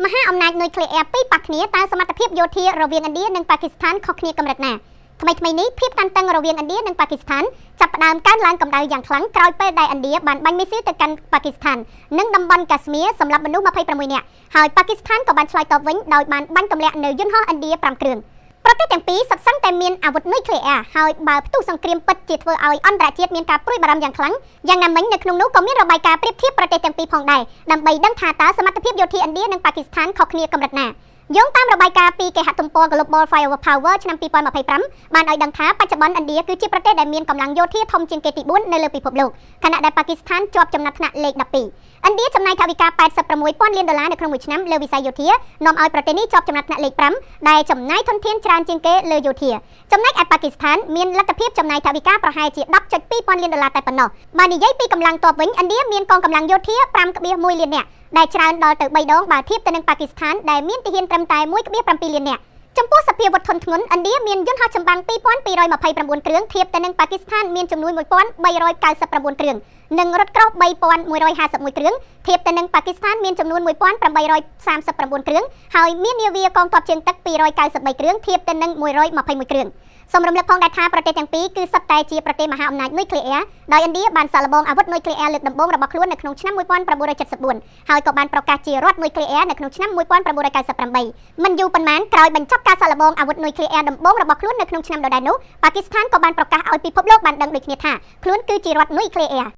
មហាអំណាចនុយក្លេអ៊ែរពីរប៉ះគ្នាតើសមត្ថភាពយោធារវាងឥណ្ឌានិងប៉ាគីស្ថានខុសគ្នាកម្រិតណាថ្មីៗនេះភាពតានតឹងរវាងឥណ្ឌានិងប៉ាគីស្ថានចាប់ផ្ដើមកើនឡើងកម្ដៅយ៉ាងខ្លាំងក្រោយពេលដែលឥណ្ឌាបានបាញ់មីស៊ីលទៅកាន់ប៉ាគីស្ថាននិងតំបន់កាស្មៀសម្រាប់មនុស្ស26នាក់ហើយប៉ាគីស្ថានក៏បានឆ្លើយតបវិញដោយបានបាញ់ទម្លាក់នៅយន្តហោះឥណ្ឌា5គ្រឿងប្រទេសទាំងពីរសុទ្ធសឹងតែមានអាវុធនុយក្លេអ៊ែរហើយបើផ្ទុះសង្គ្រាមពិតជាធ្វើឲ្យអន្តរជាតិមានការព្រួយបារម្ភយ៉ាងខ្លាំងយ៉ាងណាមិញនៅក្នុងនោះក៏មានរបាយការណ៍ប្រៀបធៀបប្រទេសទាំងពីរផងដែរដើម្បីដឹងថាតើសមត្ថភាពយោធាឥណ្ឌានិងប៉ាគីស្ថានខុសគ្នាកម្រិតណាយោងតាមរបាយការណ៍ពីគេហទំព័រ Global Firepower ឆ្នាំ2025បានឲ្យដឹងថាបច្ចុប្បន្នឥណ្ឌាគឺជាប្រទេសដែលមានកម្លាំងយោធាធំជាងគេទី4នៅលើពិភពលោកខណៈដែលប៉ាគីស្ថានជាប់ចំណាត់ថ្នាក់លេខ12ឥណ្ឌាចំណាយថវិកា86ពាន់លានដុល្លារនៅក្នុងមួយឆ្នាំលើវិស័យយោធានាំឲ្យប្រទេសនេះជាប់ចំណាត់ថ្នាក់លេខ5ដែលចំណាយធនធានច្រើនជាងគេលើយោធាចំណែកឯប៉ាគីស្ថានមានលទ្ធភាពចំណាយថវិកាប្រហែលជា10.2ពាន់លានដុល្លារតែប៉ុណ្ណោះបើនិយាយពីកម្លាំងទ័ពវិញឥណ្ឌាមានកងកម្លាំងយោធា5.1លាននាក់ដែលច្រើនដល់ទៅ3ដងបើធៀបទៅនឹងប៉ាគីស្ថានដែលមានទាហានត្រឹមតែ1.7លាននាក់ចំពោះសព្វាវុធធនធ្ងន់ឥណ្ឌាមានយន្តហោះចម្បាំង2229គ្រឿងធៀបទៅនឹងប៉ាគីស្ថានមានចំនួន1399គ្រឿងនិងរថក្រោះ3151គ្រឿងធៀបទៅនឹងប៉ាគីស្ថានមានចំនួន1839គ្រឿងហើយមាននាវាកងទ័ពជើងទឹក293គ្រឿងធៀបទៅនឹង121គ្រឿងសូមរំលឹកផងដែរថាប្រទេសទាំងពីរគឺសុទ្ធតែជាប្រទេសមហាអំណាចនុយក្លេអ៊ែរដោយឥណ្ឌាបានសាកល្បងអាវុធនុយក្លេអ៊ែរលើកដំបូងរបស់ខ្លួននៅក្នុងឆ្នាំ1974ហើយក៏បានប្រកាសជារដ្ឋនុយក្លេអ៊ែរនៅក្នុងឆ្នាំ1998មិនយូរប៉ុន្មានក្រោយបញ្ចប់ការសាកល្បងអាវុធនុយក្លេអ៊ែរដំបូងរបស់ខ្លួននៅក្នុងឆ្នាំដដែលនោះប៉ាគីស្ថានក៏បានប្រកាសឲ្យពិភពលោកបានដឹងដូចគ្នាថាខ្លួនគឺជារដ្ឋនុយក្លេអ៊ែរ។